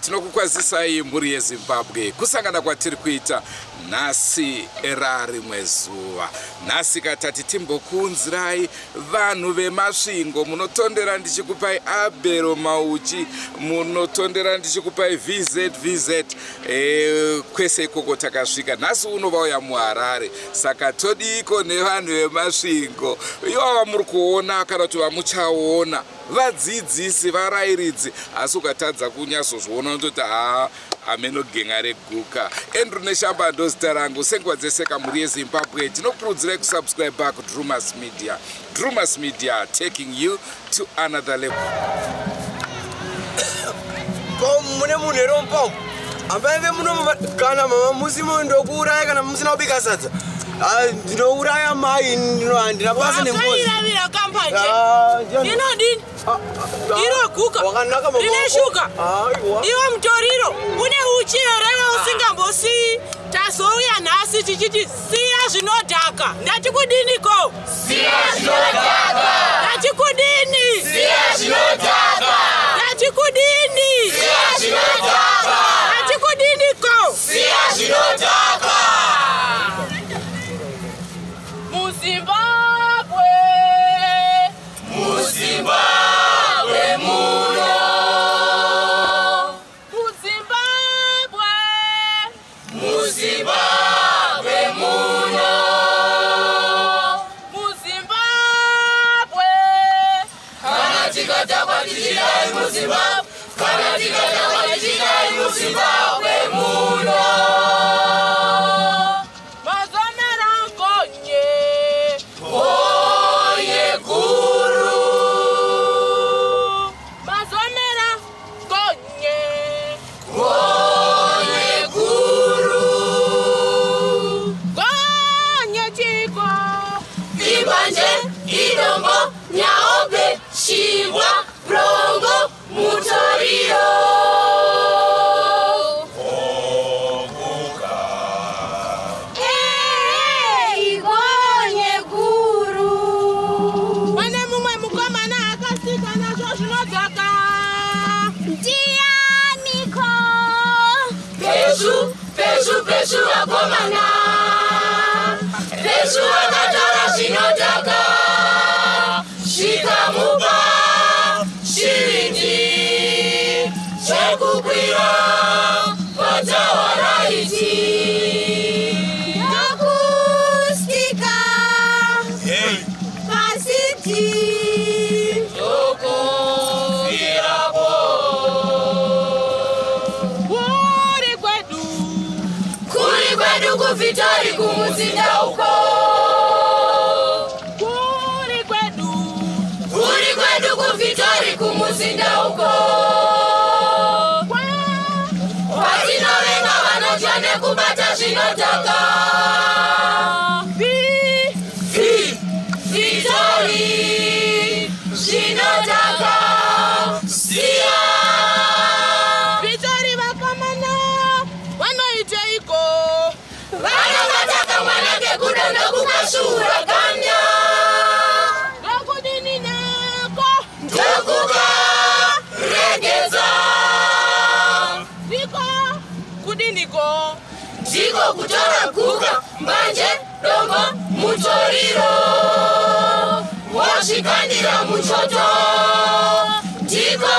Tinokukwazisai mhuri yeZimbabwe kusangana kwatiri kuita nhasi rarimwe zuva. Nhasi katati timbokuunzirai vanhu veMasvingo. Munotondera ndichikupai Abero Mauchi, munotondera ndichikupai VZ VZ. Kwese ikoko takasvika. Nhasi uno vauya muHarare, saka todiko nevanhu veMasvingo. Ivava muri kuona kana kuti vamuchaona vadzidzisi varairidzi, asi ukatadza kunyatsozviona unototi haa ameno genga reguka. Andrew Neshamba ndozita rangu. Senguva dzese kamhuri yeZimbabwe tinokurudzirai kusubscribe kuDrumas Media. Drumas Media, taking you to another level. Mune munhu here mupamu? Ambai vemuno kana mama musimo ndokuuraya kana musina kubika sadza. Ndinouraya mai, handina basa nengozi. Wakairavira kambanje. Inodini? Inoguka. Rine shuga. Iwe mutoriro une uchi here usingambosiyi? Tazouya nhasi tichiti siya zvinodhaka. Ndati kudiniko? Siya zvinodhaka. Ndati kudini? Siya zvinodhaka. Ndati kudini? Siya zvinodhaka. Ndati kudiniko? Siya zvinodhaka. MuZimbabwe, MuZimbabwe muno, MuZimbabwe, MuZimbabwe muno, MuZimbabwe. Kana tikadhakwa tichidai muZimbabwe, kana tikadhakwa tichidai muZimbabwe muno. Vitori kumuzinda uko, kuri kwedu, kuri kwedu kuVitori kumuzinda uko, kwatinovenga vanotya nekubata zvinodhaka. Vitori zvinodhaka, siya. Vitori vakomana vanoiteiko? Vanobataka mwana kekuda ndokukasvuura ganda. Ndokudini nako? Ndokukaregedza. Ndiko kudiniko? Ndiko kutora guka, mbanje, dombo, mutoriro, wozvikandira muchoto. Ndiko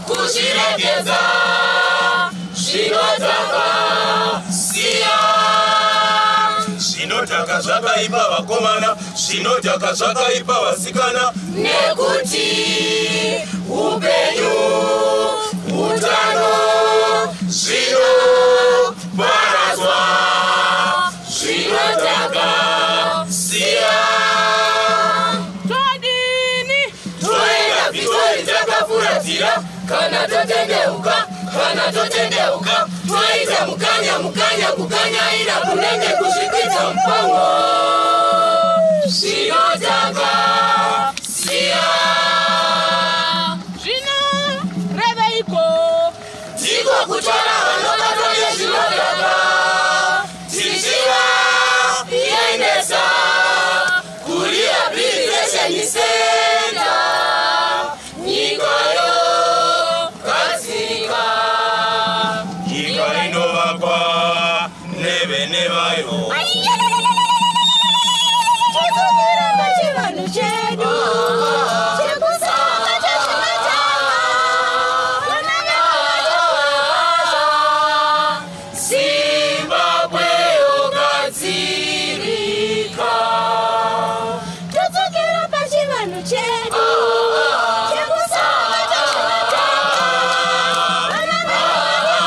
kuzviregedza zvinodhaka, siya. Zvinodhaka zvakaipa vakomana, zvinodhaka zvakaipa vasikana, nekuti upenyu utano zvinoparadzwa. Zvinodhaka, siya. Togadzira kana totendeuka, kana totendeuka toita mukanya mukanya, kukanyaira kunenge kuzvikwidza mupango. Zvinodhaka siya. Zvinoreveiko? Ndiko kutora vanobatwa nezvinodhaka tichivaendesa kurehabilitation center. Nyika yogadzirika. Nyika inovakwa nevene vayo. Tidzokera pachivanhu chedu chekusanga chezvinodhaka. Vana vedu vachikosha. Zimbabwe yogadzirika. Todzokera pachivanhu chedu chekusanga chezvinodhaka. Vana vedu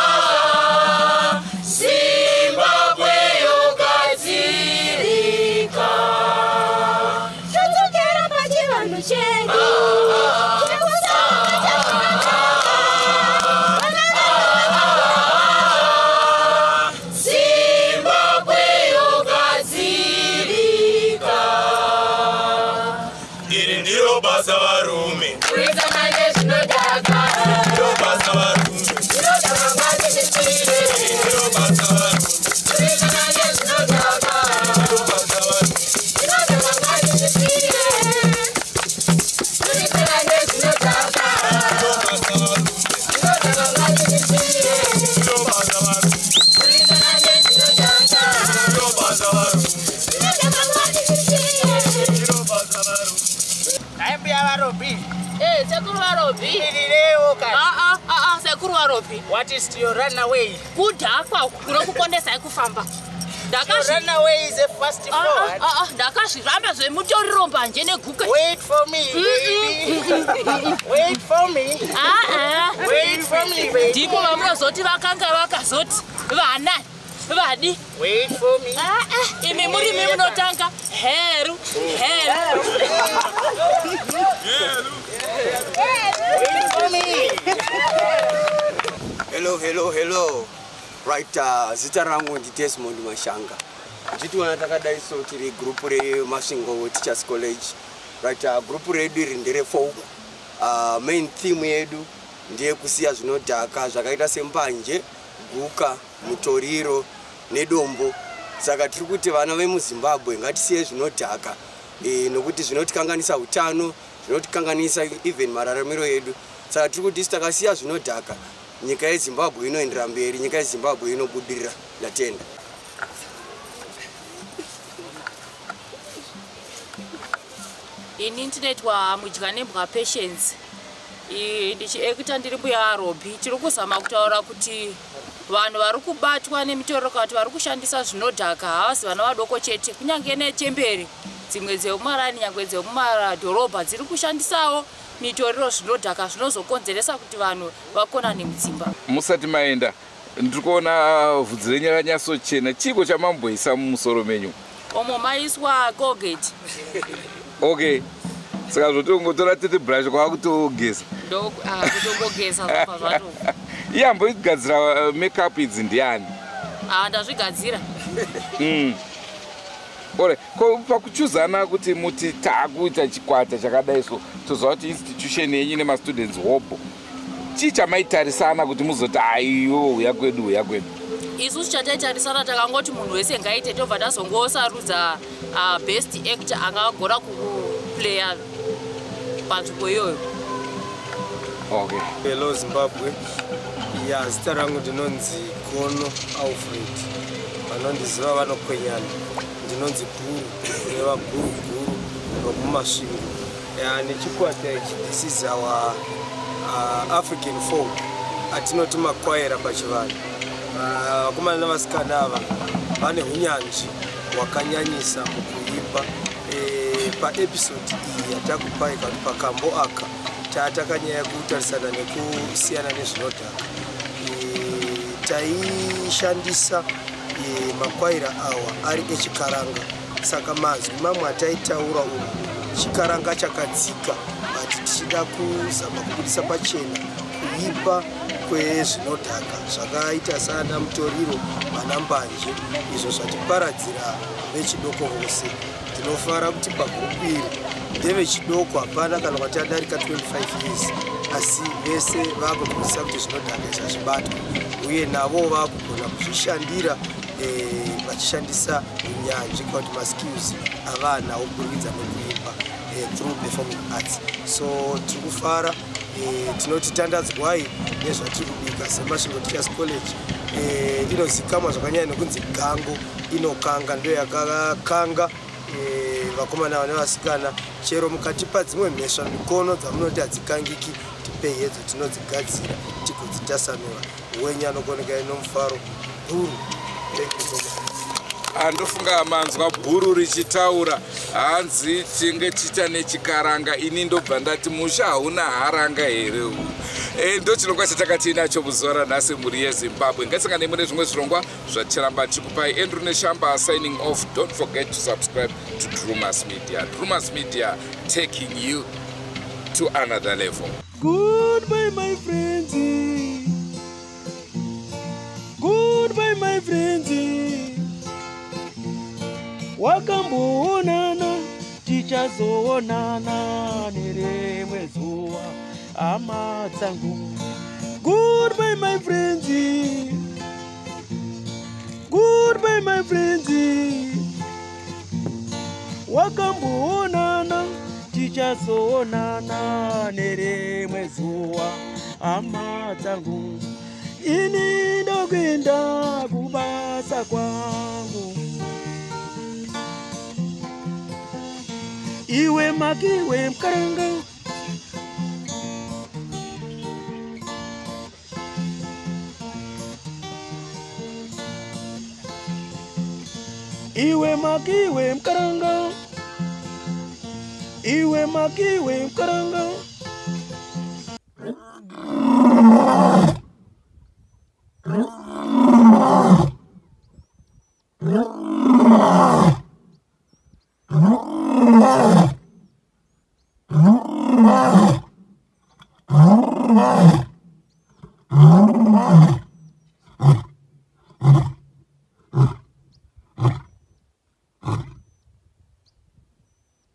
vachikosha. Zimbabwe yogadzirika. Todzokera pachivanhu chedu chekusanga chezvinodhaka. Vana vedu vachikosha. Zimbabwe yogadzirika. Iri ndiro basa varume. Kurisana nezvinodhaka. Ndiro basa varume. Zvinodhaka ngatizvisiye. Iri ndiro basa varume. Kurisana nezvinodhaka. Ndiro basa varume. Zvinodhaka ngatizvisiye. Kurisana nezvinodhaka. Ndiro basa varume. Zvinodhaka ngatizvisiye. Ndiro basa varume. Kurisana nezvinodhaka. Ndiro basa varume. Zvinodhaka ngatizvisiye. Ndiro basa varume. Hai mbuya vaRobi. Sekuru vaRobi. Irirewo kani. Aa, sekuru vaRobi. What is your runaway? Kudhakwa kunokukondesai kufamba. Your runaway is a fast forward. Ndakazviramba zvemutoriro, mbanje neguka. Wait for me, baby. Wait for me. Aa. Wait for me, baby. Ndipo vamunozoti vakanga vakazoti vana vadi. Wait for me. Imi murimi munotanga heru heru. Wait for me. Hello, hello, hello. Right, zita rangu ndiDesmond Mashanga. Ndichitiona takadai so, tiri group reMasvingo Teachers College. Right, group redu iri nderefolk. Main theme yedu ndeyekusiya zvinodhaka zvakaita sembanje, guka, mutoriro nedombo. Saka tiri kuti vana vemuZimbabwe ngatisiye zvinodhaka nokuti zvinotikanganisa utano, zvinotikanganisa even mararamiro edu. Saka tiri kuti isu takasiya zvinodhaka, nyika yeZimbabwe inoendera mberi, nyika yeZimbabwe inobudirira. Ndatenda. Ini ndinoitwa Mudyanembwa Patience. Ndichiacta ndiri mbuya Robi. Tiri kuzama kutaura kuti vanhu vari kubatwa nemitoriro kana kuti vari kushandisa zvinodhaka havasi vana vadoko chete, kunyange nechemberi dzimwe dzemumarani, nyange dzemumadhorobha dziri kushandisawo mitoriro, zvinodhaka zvinozokonzeresa kuti vanhu vakonane mudzimba. Musati maenda, ndiri kuona vhudzi renyu rakanyatsochena. Chiko chamamboisa mumusoro menyu? Omo maiswa Colgate. Okay, saka zvotongotora tete brush kwakutogeza? Kutongogeza zvobva zvatobva. Iye amboigadzira makeup idzi ndiani? Ah, ndazvigadzira. Ore ko pakuchuzana kuti muti taakuita chikwata chakadai so, toziva kuti institution yenyu nemastudents hobo, chii chamaitarisana kuti muzoti aiwo uya kwedu, uya kwedu? Isusu chataitarisana, takangoti munhu wese ngaite, tobva tazongosarudza best actor angagona kuplaya panzvimbo iyoyo. Okay. Hello Zimbabwe. Ya, zita rangu ndinonzi Gono Alfred. Vanondiziva vanokwenyana, ndinonzi Guru, kureva guru guru romuMasvingo. Ya, nechikwata ichi, this is our African folk atinoti makwaira pachivanhu. Vakomana nevasikana ava vane unyanzvi hwakanyanyisa mukuimba. Paepisode iyi yatakupai, kana kuti pakambo aka, tatakanyanya kutarisana nekusiyana nezvinodhaka. Taishandisa makwaira awa ari echikaranga, saka mazwi mamwe ataitaura umu chikaranga chakadzika, but Right, tichida kuzama kubudisa pachena kuipa kwezvinodhaka zvakaita sana mutoriro, vana mbanje, izvo zvatiparadzira vechidoko vose. Tinofara kuti pagurupu iri ndevechidoko, hapana kana kwati adarika 25 years, asi vese vakunzwisisa kuti zvinodhaka izvi hazvibatwa, uye navo vakugona kuzvishandira vachishandisa unyanzvi kana kuti maskills avanawo kuburikidza nekuimba through performing arts. So tiri kufara, tinoti tandadzwai nezvatiri kubika seMasvingo Teachers College. Inozikamwa zvakanyanya nekunzi gango inokanga, ndo yakakanga vakomana vane vasikana. Chero mukatipa dzimwe mhesva mikono dzamunoti hadzikangiki, tipei hedzo, tinodzigadzira tigodzitasanura. Wenyu anokoneka nomufaro, Bhuru. Thank you so much. Andofunga manzwa bhuru richitaura, hanzi tinge tiita nechikaranga. Ini ndobva ndati musha hauna haranga here uyu? Ndo chirongwa chatakatiinacho muzuva ranhasi. Mhuri yeZimbabwe, ngatisangane mune zvimwe zvirongwa zvatiramba tichikupai. Andrew Neshamba signing off. Don't forget to subscribe to Drumas Media. Drumas Media, taking you to another level. Goodbye, my friends. Goodbye, my friends. Wakamboonana, tichazoonana nerimwe zuva, hama dzangu. Goodbye, my friends. Goodbye, my friends. Wakamboonana, tichazoonana nerimwe zuva, hama dzangu. Ini ndokuenda kubasa kwangu. Iwe makiwe mukaranga. Iwe makiwe mukaranga. Iwe makiwe mukaranga.